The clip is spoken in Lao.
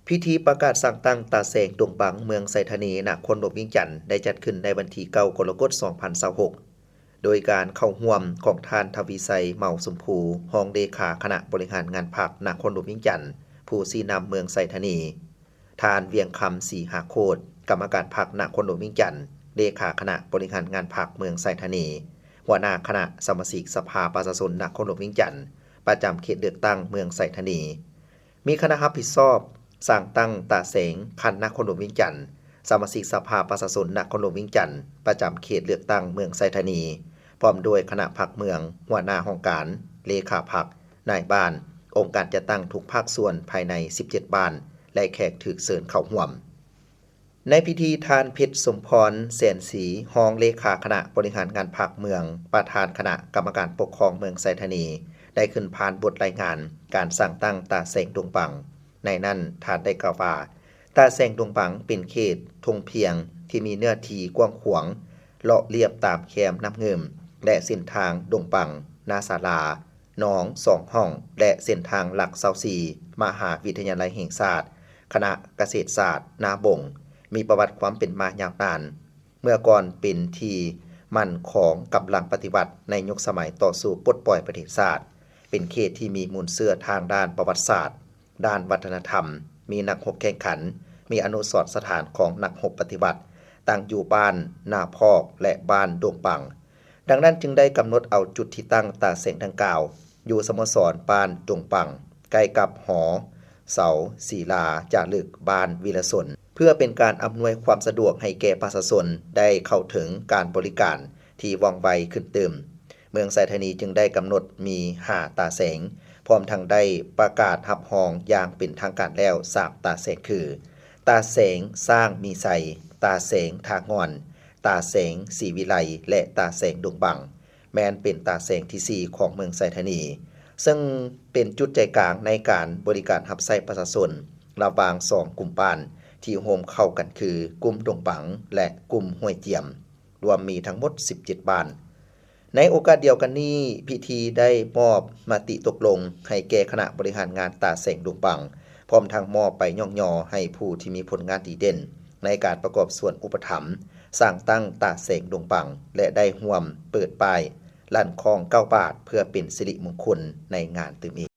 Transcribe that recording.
ພິທີປະກາດສ້າງຕັ້ງຕາແສງດົງບັງ ເມືອງໄຊທານີ ນະຄອນຫຼວງວຽງຈັນ ໄດ້ຈັດຂຶ້ນໃນວັນທີເກົ້າ ກໍລະກົດ ສອງພັນຊາວຫົກ ໂດຍການເຂົ້າຮ່ວມຂອງທ່ານ ທະວີໄຊ ເມົາຊົມພູ ຮອງເລຂາຄະນະບໍລິຫານງານພັກນະຄອນຫຼວງວຽງຈັນ ຜູ້ຊີ້ນຳເມືອງໄຊທານີ, ທ່ານ ວຽງຄຳ ສີຫາໂຄດ ກຳມະການພັກນະຄອນຫຼວງວຽງຈັນ, ເລຂາຄະນະບໍລິຫານງານພັກເມືອງໄຊທານີ, ຫົວໜ້າຄະນະສະມາຊິກສະພາປະຊາຊົນນະຄອນຫຼວງວຽງຈັນ ປະຈຳເຂດເລືອກຕັ້ງເມືອງໄຊທານີ, ມີຄະນະຮັບຜິດຊອບສ້າງຕັ້ງຕາແສງຂັ້ນນະຄອນຫຼວງວຽງຈັນ, ສະມາຊິກສະພາປະຊາຊົນນະຄອນຫຼວງວຽງຈັນ ປະຈຳເຂດເລືອກຕັ້ງເມືອງໄຊທານີ, ພ້ອມດ້ວຍຄະນະພັກເມືອງ, ຫົວໜ້າຫ້ອງການ, ເລຂາພັກ, ນາຍບ້ານ, ອົງການຈັດຕັ້ງທຸກພາກສ່ວນພາຍໃນສິບເຈັດບ້ານ ແລະ ແຂກຖືກເຊີນເຂົ້າຮ່ວມ. ໃນພິທີ ທ່ານ ເພັດສົມພອນ ແສນສີ ຮອງເລຂາຄະນະບໍລິຫານງານພັກເມືອງ, ປະທານຄະນະກຳມະການປົກຄອງເມືອງໄຊທານີ ໄດ້ຂຶ້ນຜ່ານບົດລາຍງານການສ້າງຕັ້ງຕາແສງດົງບັງ. ໃນນັ້ນ ທ່ານໄດ້ກ່າວວ່າ ຕາແສງດົງບັງເປັນເຂດທົ່ງພຽງທີ່ມີເນື້ອທີ່ກວ້າງຂວາງ, ເລາະລຽບຕາມແຄມນ້ຳງື່ມ ແລະ ເສັ້ນທາງດົງບັງ, ນາສາລາ, ໜອງສອງຫ້ອງ ແລະ ເສັ້ນທາງຫຼັກຊາວສີ່ ມະຫາວິທະຍາໄລແຫ່ງຊາດ ຄະນະກະເສດສາດ ນາບົງ ມີປະຫວັດຄວາມເປັນມາຍາວນານ. ເມື່ອກ່ອນເປັນທີ່ໝັ້ນຂອງກຳລັງປະຕິວັດໃນຍຸກສະໄໝຕໍ່ສູ້ປົດປ່ອຍປະເທດຊາດ, ເປັນເຂດທີ່ມີມູນເຊື້ອທາງດ້ານປະຫວັດສາດ, ດ້ານວັດທະນະທຳ, ມີນັກຮົບແຂ່ງຂັນ, ມີອະນຸສອນສະຖານຂອງນັກຮົບປະຕິວັດ, ຕັ້ງຢູ່ບ້ານນາພອກ ແລະ ບ້ານດົງບັງ. ດັ່ງນັ້ນຈຶ່ງໄດ້ກຳນົດເອົາຈຸດທີ່ຕັ້ງຕາແສງດັ່ງກ່າວ ຢູ່ສະໂມສອນບ້ານດົງບັງ ໃກ້ກັບຫໍເສົາສີລາຈາລຶກບ້ານວິລະຊົນ ເພື່ອເປັນການອຳນວຍຄວາມສະດວກໃຫ້ແກ່ປະຊາຊົນໄດ້ເຂົ້າເຖິງການບໍລິການທີ່ວ່ອງໄວຂຶ້ນຕື່ມ. ເມືອງໄຊທານີຈຶ່ງໄດ້ກຳນົດມີຫ້າຕາແສງ, ພ້ອມທັງໄດ້ປະກາດຮັບຮອງຢ່າງເປັນທາງການແລ້ວສາມຕາແສງຄື ຕາແສງຊ້າງມີໄຊ, ຕາແສງທ່າງ່ອນ, ຕາແສງສີວິໄລ ແລະ ຕາແສງດົງບັງ. ແມ່ນເປັນຕາແສງທີສີ່ຂອງເມືອງໄຊທານີ, ເຊິ່ງເປັນຈຸດໃຈກາງໃນການບໍລິການຮັບໃຊ້ປະຊາຊົນ ລະຫວ່າງສອງກຸ່ມບ້ານທີ່ໂຮມເຂົ້າກັນຄື ກຸ່ມດົງບັງ ແລະ ກຸ່ມຫ້ວຍຈຽມ, ລວມມີທັງໝົດສິບເຈັດບ້ານ. ໃນໂອກາດດຽວກັນນີ້, ພິທີໄດ້ມອບມະຕິຕົກລົງໃຫ້ແກ່ຄະນະບໍລິຫານງານຕາແສງດົງບັງ, ພ້ອມທັງມອບໃບຍ້ອງຍໍໃຫ້ຜູ້ທີ່ມີຜົນງານດີເດັ່ນ ໃນການປະກອບສ່ວນອຸປະຖຳສ້າງຕັ້ງຕາແສງດົງບັງ ແລະ ໄດ້ຮ່ວມເປີດປ້າຍລັ່ນຄ້ອງເກົ້າບາດ ເພື່ອເປັນສິລິມຸງຄຸນໃນງານຕື່ມອີກ.